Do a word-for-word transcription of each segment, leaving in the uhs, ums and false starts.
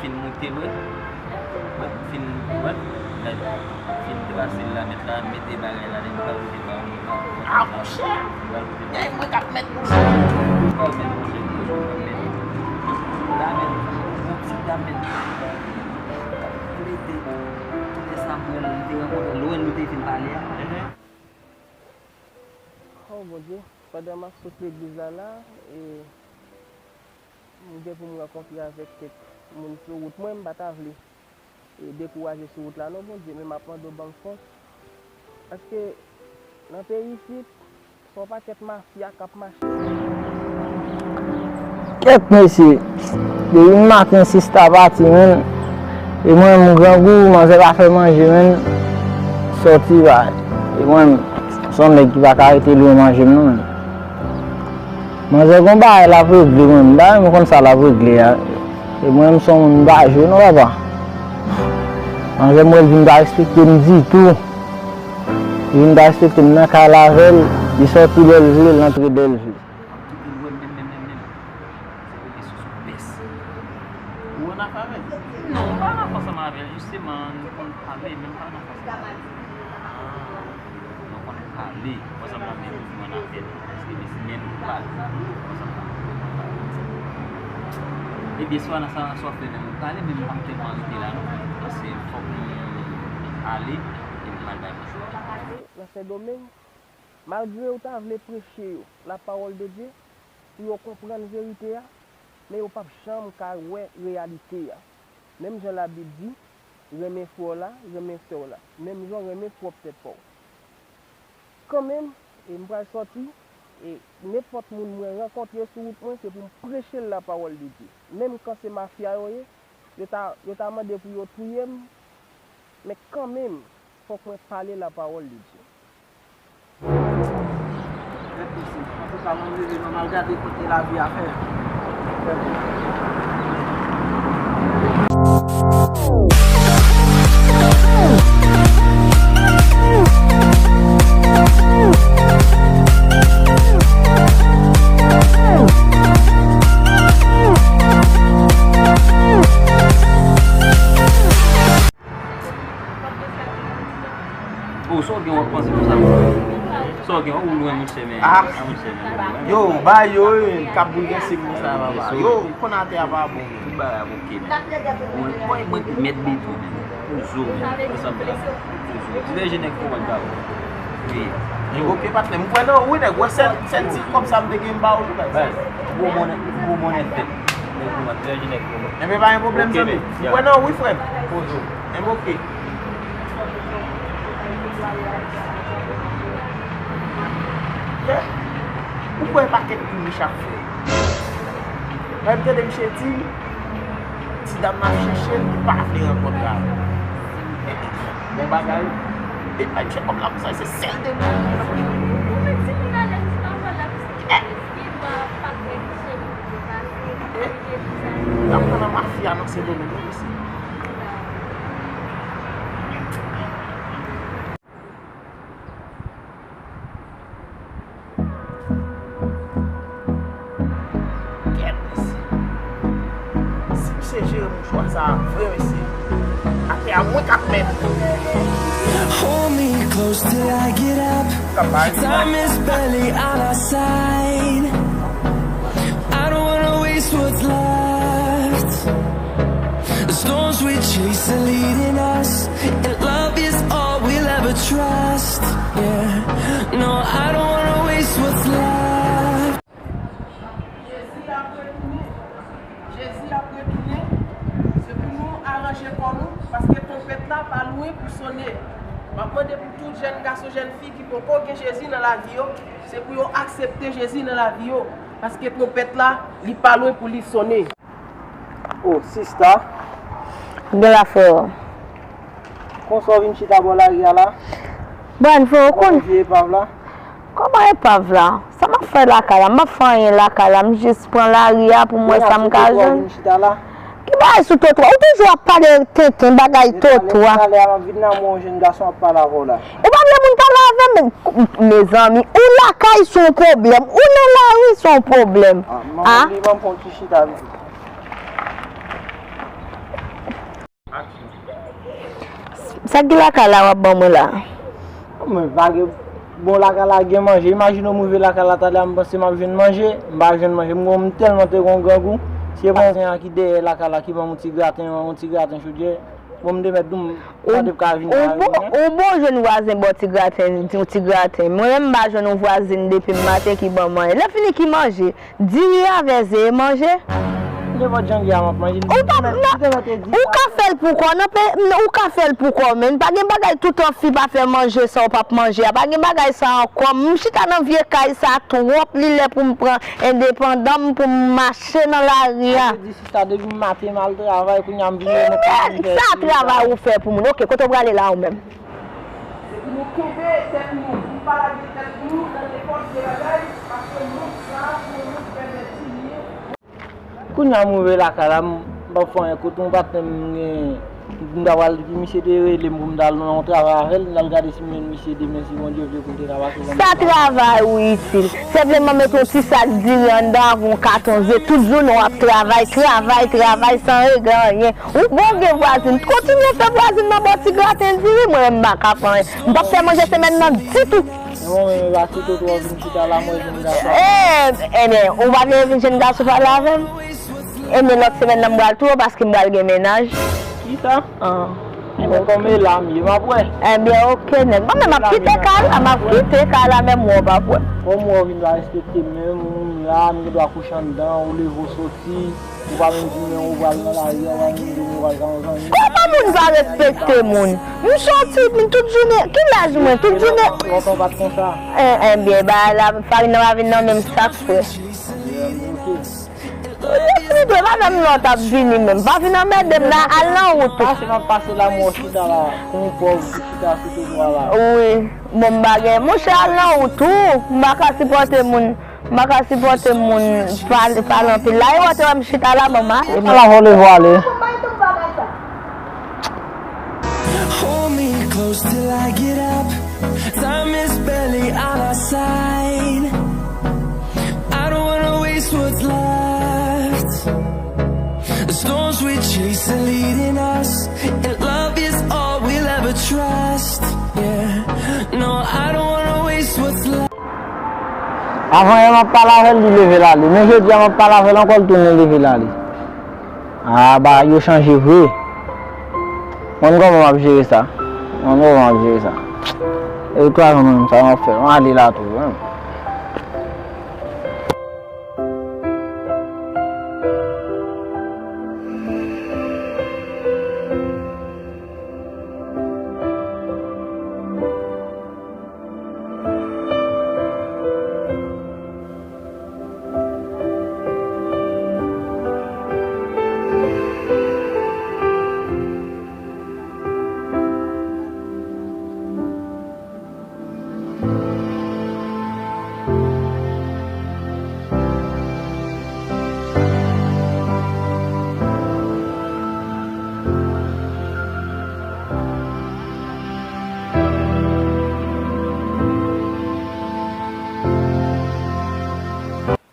Fin moute, wè. Wè, fin, wè. Gad, fin trase l la, mèt la mete bagay la, li pral moute ba ou. Ah, monchè! Li pral moute ba ou. Nèg mwen k ap mèt, monchè. Li pral mèt, monchè, li pral mèt. La, mèt, yon ti dam, mèt. Plede, lè sa m wè l, m te rankontre l, lwen nou te fin pale a. Oh, Bondye, pandan m ap sot legliz la, la, e, m gen pou m rankontre avèk kèk moun sou wout mwen, m pa ta vle, e, dekouraje sou wout la, non, Bondye, men m ap mande w ban m fòs. Paske nan peyi isit, se yon pakèt mafya k ap mache. Kèt mesye, depi maten sista pati menm, e mwen menm grangou, manzè pa fè manje menm, sòti bay. E mwen menm, se yon nèg ki pa ka rete lwen manje m non menm. Manzè gon bagay l ap regle mwen menm, bagay mwen konn sa l ap regle a. E mwen menm se yon moun m pa jwe non papa. Manzè m wè l vin pa respekte m ditou. Li vin pa respekte m nan kay la avè l, li sòti lè l vle, l antre lè l vle. Kite l wè m menm, menm, menm, menm. Se rele sou sou pès. Ou ann afè avè l? Non, m pa ann afè ansanm avè l, jisteman, nou konn pale, men m pa ann afè ansanm avè l. Ah, nou konn pale, ansanm nan menm, nou ann afè nou, paske men si men nou pale, ansanm nan menm, nou konn pale. Ebyen, swa nan sa, swa fè menm nou pale, men m pa tèlman rete la, non. Paske fòk nou ale, e nou al bay manzè. Nan Sendomeng, malgre yo ta vle preche yo lapawòl de Dye, pou yo konprann verite a, men yo p ap janm ka wè reyalite a. Menm jan Labib di, renmen frè w la, renmen sè w la. Menm jan w renmen pwòp tèt pa w. Kanmenm, e m pral sòti, e nenpòt moun mwen rankontre sou wout mwen, se pou m preche l lapawòl de Dye. Menm kan se mafya yo ye, yo ta, yo ta mande pou yo touye m, men kanmenm, fòk mwen pale lapawòl de Dye. Antouka, mwen leve, mwen al gade kote lavi a fè. Oh, sa w gen w ap panse konsa? Sa w gen, ou lwen monchè, men. Ah. Ah, monchè, men. Yo, ba yo, wi, k ap boulvèse moun sa, papa. Yo, konn atè a pa bon. Tout bagay ap oke, men. Mwen, mwen, mwen mèt beton, men. Pou zo, men. Pou sa m la. Pou zo. Ti vèjinèk pou mwen, ba. Wi. Oke, patnè, m kwè nan ou, wi, nèg. Wè sèl, sèl ti kòb sa m te gen, m ba ou li, baz. Gwo monnen, gwo monnen fèt. Nèg ou mwen, ti vèjinèk pou mwen. Enben, pa gen pwoblèm, zanmi. M kwè nan ou, wi, frè m. Pou zo. Enben, oke. Yeah. Ou kwè pakèt pou Mich ap fè. Lè m tande misye di, ti dam nan ap chèche l, li pa vle rankontre avè l. Bon bagay. E pa misye kòm la pou sa, se sèl de moun. Eh. L ap pran nan mafya nan Sendomeng, wi, mesye. Kèt, mesye. Si misye jere mouchwa sa a vre, mesye, atè a mwen k ap mèt. Hold me close till I get up. Time is barely on our side. I don't wanna waste what's left. The storms we chase are leading us, and love is all we'll ever trust. Yeah, no, I don't wanna waste what's left. Jezi ap retounen. Jezi ap retounen. Se pou nou aranje kò nou, paske twonpèt la pa lwen pou sonnen. M ap mande pou tout jèn gason, jèn fi ki poko gen Jezi nan lavi yo, se pou yo aksepte Jezi nan lavi yo, paske twonpèt la, li pa lwen pou li sonnen. Oh, sista. Gen la, frè. Konsa w vin chita bò lari a la? Bon, frè, ou konn. Kòman vye epav la? Kòman epav la? Sa m ap fè lakay la? M p ap fè anyen lakay la. M jis pran lari a pou m wè sa m ka jwenn. Ki bagay sou twotwa? Ou toujou ap pale tenten, bagay twotwa. Talè a m ap vin nan men yon jèn gason ap pale avè w la. Ou pa vle moun pale avè m? Mezanmi, ou lakay se yon pwoblèm, ou nan lari se yon pwoblèm. Ah, manman, li ban m fè yon ti chita vit. Sa k gen lakay la w ap ban mwen la? Mwen pa gen, bon, lakay la gen manje. Imajine w m rive lakay la talè a, m panse m ap jwenn manje, m pa jwenn manje. M gon, m tèlman te gon grangou. Se vwazen an ki dèyè lakay la ki ban m yon ti graten, yon ti graten chodyè. Bon, m te mèt di w, m pa te ka vin la, non. Ou bon jwenn vwazen ba w ti graten, yon ti graten. Mwen menm m pa jwenn yon vwazin depi m maten ki ban mwen. Lè fini ki manje. Diri avè ze e manje. Nenpòt jan li a m ap manje. Ou pa, non, ou ka fè l pou kò w, non, pe, non, ou ka fè l pou kò w, men pa gen bagay toutan fi pa fè manje sa w p ap manje a. Pa gen bagay sa ankò. M chita nan vye kay sa twòp, li lè pou m pran endepandan m, pou m mache nan lari a. Sa vle di, sista, depi maten m al travay, kounye a m vini, mwen pa vin fè sa travay ou fè pou moun. Ok, kote w prale la ou menm? Se pou nou kenbe tèt nou, pou n pa lage tèt nou nan nenpòt de bagay, paske mond sa a, se yon mond pèvèti li ye. Kounye a m rive lakay la, m, m p ap fè anyen. Kote yon patnè m gen, m ta pral di, misye te rele m pou m ta al nan yon travay avè l, m t al gade si m jwenn misye demen, si Bondye vle, pou m te ka pase ban m travay. Sa travay ou itil? Senpleman mete yon ti sak diri anndan avè yon katon ze, tout jounen w ap travay, travay, travay san regle anyen. Ou bon gen vwazin, kontinye fè vwazin nan ba w ti graten diri, mwen menm m pa ka fè anyen. M p ap fè manje semèn nan ditou. Men mwen menm, e pa sito tou w vin chita la, mwen jwenn gason. Eh, ebyen, ou pa vle vin jwenn gason pale avè m? Ebyen, lòt semèn nan m pral touye w paske m pral gen mennaj. Chita? Ah. Ebyen, kòm e la m ye, m ap wè. Ebyen, ok, nèt. Mwen menm, m ap kite kay la, m ap kite kay la, menm wè w p ap wè. Kòm wè w vin pa respekte m, menm ou menm la, m gen dwa kouche anndan, ou leve w soti. Ou pa menm di men ou pral nan lari a, ou pa menm di men ou pral ka yon zanmi. Kòman moun pa respekte moun? M soti, m tout jounen, ki laj mwen, tout jounen. Lontan, lontan pa t konsa. Eh, enben, bagay la, farin nan pa vin nan menm sak fre. Lespri dwe pa menm lè w t ap vini menm. Pa vin anmède m la, al nan wout ou. Pase m ap pase la, m wè w chita la, kon yon pòv ki chita sou twotwa la. Wi, bon, m pa gen. Monchè, al nan wout ou. M pa ka sipòte moun. M pa ka sipòte moun pale, pale anpil. La, e wè w te wè m chita la, ban m ale. Ala vòlè vwale. Hold me close till I get up. Time is barely on our side. I don't wanna waste what's left. The storms we chase are leading us, and love is all we'll ever trust. Yeah, no, I don't wanna waste what's left. Avan yè m ap pale avè l, li leve l ale. Men jodi a m ap pale avè l ankò, l tounen leve l ale. Ah, bagay yo chanje vre. Mwen kòman m ap jere sa? Mwen kòman m ap jere sa? E twa jan mwen menm sa m ap fè. M ale la tou, menm.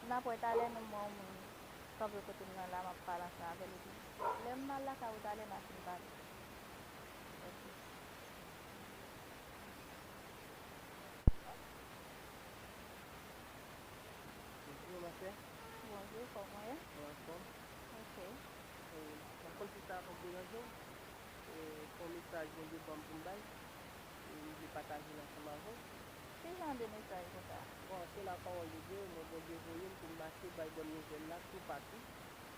N ap wè talè, non, mwen, yon moun kanpe kote m nan la, m ap pale ansanm avè l, epi lè m al lakay ou talè, m a fin pale. Ok. Bonjou, ma chè. Bonjou, kòman w ye? Anfòm. Ok. E, m pa konn si sa ap deranje w. E, se yon mesaj Bondye ban m pou m bay. E, m vle pataje l ansanm avè w. Ki jan de mesaj konsa? Bon, se lapawòl de Dye, men Bondye voye m pou m mache bay bòn nouvèl la toupatou.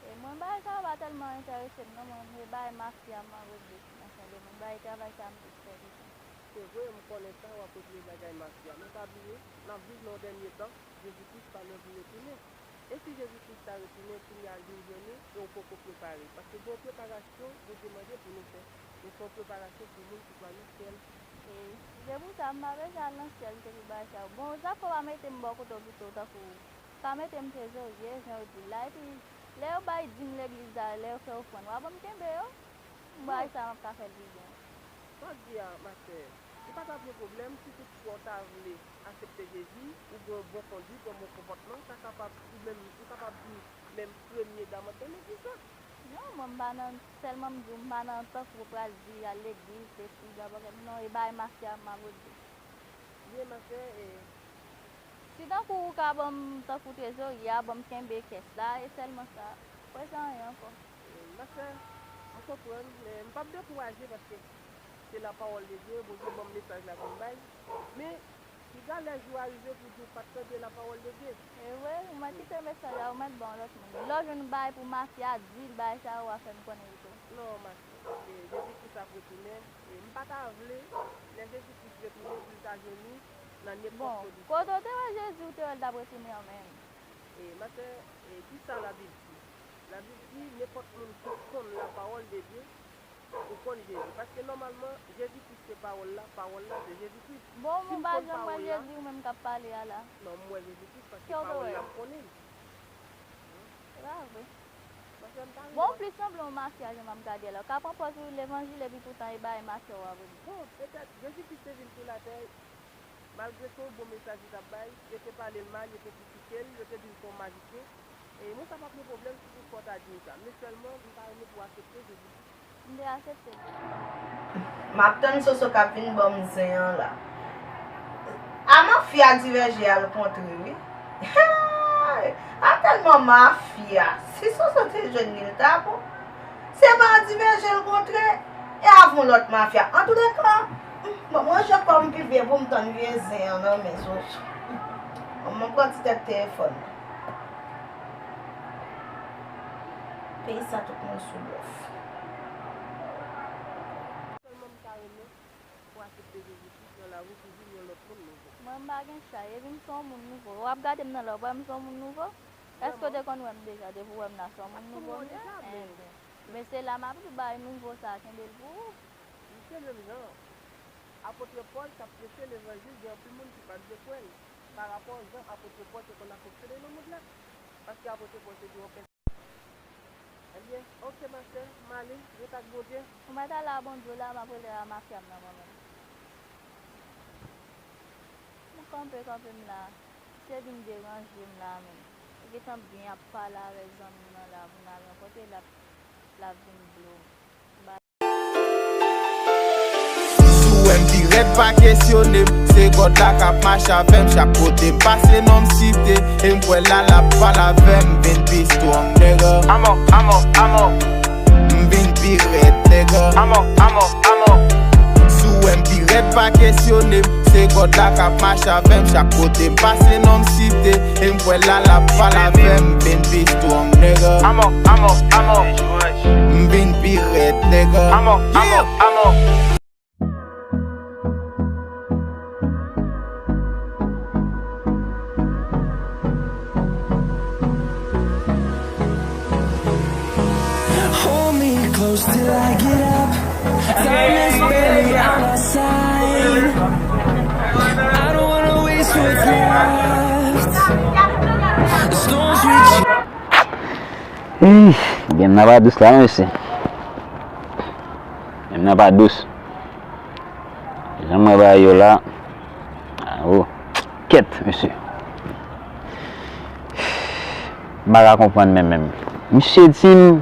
E mwen, bagay sa yo pa tèlman enterese m non, mwen, mwen, bagay mafya m, mwen regle sou nan Sendomeng, bagay travay sa m plis fè pito. Se vre, m konnen sa, w ap regle bagay mafya. Men pa bliye, n ap viv nan yon dènye tan, Jezi Kris pa lwen pou retounen. E si Jezi Kris ta retounen, kounye a li vini, e w poko prepare. Paske gen yon preparasyon Bondye mande pou nou fè. Men se yon preparasyon pou moun ki pral nan syèl. E se pou sa m pa bezwen al nan syèl, se pou bagay sa yo. Bon, sa fè w pa mete m bò kote w pito, tankou pa mete m trezorye, jan yo di l la. Epi, lè yo bay dim legliz la, lè yo fè ofrann, w a ban m kenbe yo? Bon, bagay sa a, m ap ka fè l pi byen. Sa w di a, ma sè, ou pa t ap gen pwoblèm si toutfwa w ta vle aksepte Jezi, ou gen yon bon konduit, yon bon konpòtman, sa kapab, ou menm, ou kapab vin menm premye dam anndan legliz la. Non, mwen, M pa nan, sèlman m di w, m pa nan tank ou pral di al legliz, sesi, dwa bagay. Non, e bagay mafya m ap regle. Byen, ma sè, e. Si tankou ou ka ban m, tankou trezorye a, ban m kenbe kès la, e sèlman sa. Prezan anyen ankò. E, ma sè, m konprann, men m p ap dekouraje paske se la pawòl de Dye, Bondye ban m mesaj la pou m bay. Men, piga lè jou a rive pou di w pa t tande la pawòl de Dye. E vre, ou mèt kite mesaj la, ou mèt ban yon lòt moun. Lè w jwenn bagay pou mafya, di l bagay sa yo, w a fè m konnen l tou. Non, ma sè, e, Jezi Kris ap retounen. E m pa ta vle, lè Jezi Kris retounen, pou l ta jwenn ou nan nenpòt kondisyon. Bon, kote w te wè Jezi, ou te wè l t ap retounen an menm? E, ma sè, e, kisa Labib di? Labib di, nenpòt moun ki konn la pawòl de Dye, ou konn Jezi. Paske nòmalman, Jezi Kris se pawòl la, pawòl la se Jezi Kris. Bon, si m pa janm wè Jezi, ou menm k ap pale a la. Non, m wè Jezi Kris paske pawòl la m konnen l. Se pa vre. Bon, ou plis sanble yon mafya jan m ap gade a la. Ou ka pran pòz ou levanjil epi poutan e bagay mafya w ap regle. Bon, petèt Jezi Kris te vin sou latè, malgre se yon bon mesaj li t ap bay, yo te pale l mal, yo te kritike l, yo te di l se yon majisyen. E mwen sa p ap yon pwoblèm si toutfwa w ta di m sa. Men sèlman, m ta renmen pou w aksepte Jezi Kris. M te aksepte l. M ap tann Soso k ap vin ban m zen an la. A mafya Divèje al kontre wi. Hey! A tèlman mafya. Si Soso te jwenn li, l ta bon. Se pa Divèje l kontre, e avon lòt mafya. Antouleka, bon, mwen jwe kò m pi vye pou m tann vye zen an nan men Soso. Bon, mwen pran ti tèt telefòn nan. Peyi sa tout moun sou blòf. Sèlman m ta renmen pou aksepte Jezi Kris nan lavi w pou vin yon lòt moun nouvo. Mwen m pa gen chay, epi m se yon moun nouvo. W ap gade m nan la, w pa wè m se yon moun nouvo? Èske w te konn wè m deja? Depi w wè m la, se yon moun nouvo m ye? Enben. Men se la m ap di w bagay nouvo sa a, kenbe l pou ou. Misye menm jan an. Apot Pòl t ap preche levanjil, gen anpil moun ki pa t vle kwè l. Parapò jan apot Pòl te konn ap fonksyone nan mond la. Paske apot Pòl se te yon pèsonaj. Ebyen, oke, ma sè, m ale, ret ak Bondye. Ou mèt ale a Bondye w la, m ap rele a mafya m nan manman m. M kanpe, kanpe m la. Se vin deranje m la menm. Ou gentan byen ap pale avèk zanmi w nan la, moun nan rankontre l ap, l ap vin blo m. Si w wè m pi rèd, pa kesyone m. Se God la k ap mache avè m chak kote m pase, non m site. E m kwè la l ap pale avè m, m vin pi strong, nègè. Amò, amò, amò. M vin pi rèd, nègè. Amò, amò, amò. Si w wè m pi rèd, pa kesyone m. Se God la k ap mache avè m chak kote m pase, non m site. E m kwè la l ap pale avè m, m vin pi strong, nègè. Amò, amò, amò. M vin pi rèd, nègè. Amò, amò, amò. Hold me close till I get up. Time is barely on our side. I don't wanna waste what's left. The storms we chase. Ih, game nan pa dous la, non, mesye. Game nan pa dous. Jan m wè bagay yo la. Awo. Kèt, mesye. M pa ka konprann menm, menm. Misye di m,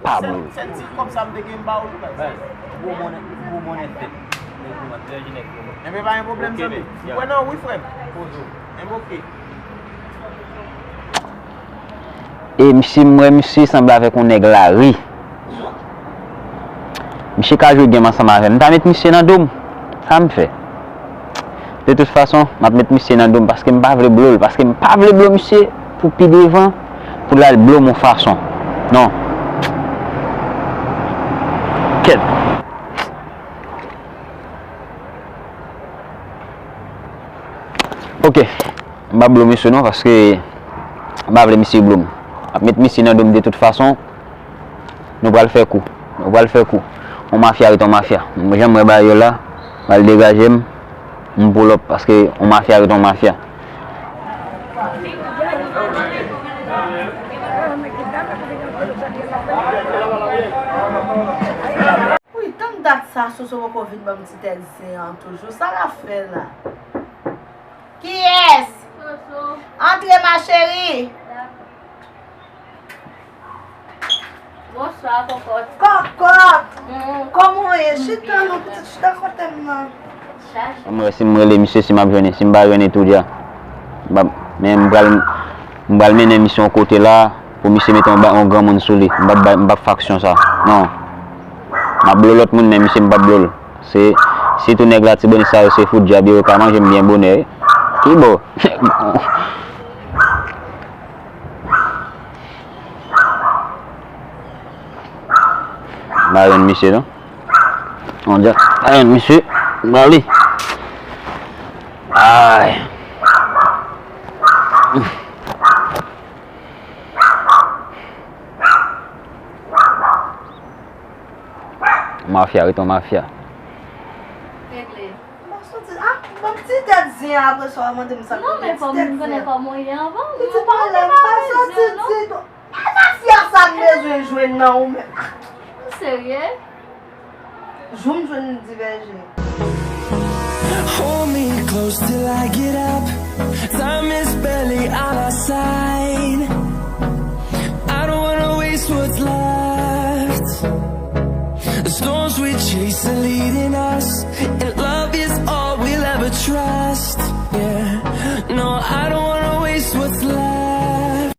Pablo. Sèl, sèl ti kòb sa m te gen m ba ou li, baz. Gwo monnen, gwo monnen fèt. Enben, pa gen pwoblèm, zanmi. M kwè nan ou wi, frè m. Enben, oke. E misye, m wè misye sanble avèk yon nèg lari. Misye ka jwe game ansanm avè m. M ta met misye nan do m. Sa m fè? De tout fason, m ap met misye nan do m paske m pa vle blo l, paske m pa vle blo misye pou pi devan, pou l al blo m yon fason. Non. Kèt. Ok. M pa blo misye non, paske m pa vle misye blo m. M ap met misye nan do m de tout fason. Nou pral fè kou. Nou pral fè kou. On mafya ret on mafya. Jan m wè bagay yo la, m pral degaje m. M pull up paske on mafya ret on mafya. Wi, tann dat sa, Soso poko vin ban m ti tèt zen an toujou. Sa l ap fè la? Kiyès? Soso. Antre, ma chérie. Dakò. Bonswa, Kòkòt. Kòkòt! Mm. Kòman w ye? Chita non, pitit, chita kote m nan. Chache. M wè si m rele misye, si m ap jwenn li. Si m pa jwenn li tou dja. M ap, men m pral, m pral mennen misye yon kote la, pou misye mete yon, ba- yon granmoun sou li. M p ap bay- m p ap fè aksyon sa. Non. M ap blo lòt moun, men misye m p ap blo l. Se, sitou nèg Latibonit sa yo, se fout djab yo, yo ka manje m byen bonè, wi. Ki bò? M pa jwenn misye, non. Mon Dieu, m pa jwenn misye. M pale. Ay. Mafya, ret yon mafya. Regle. M ap soti, ah, ban m ti tèt zen apre sa w ap mande m sa. Non, men fò m konnen kòman w ye anvan. Pitit mwen, m pa soti ditou. E mafya sa m bezwen jwenn nan ou menm. Ou serye? Jou m jwenn li divèje. Hold me close till I get up. Time is barely on our side. I don't wanna waste what's left. The storms we chase are leading us.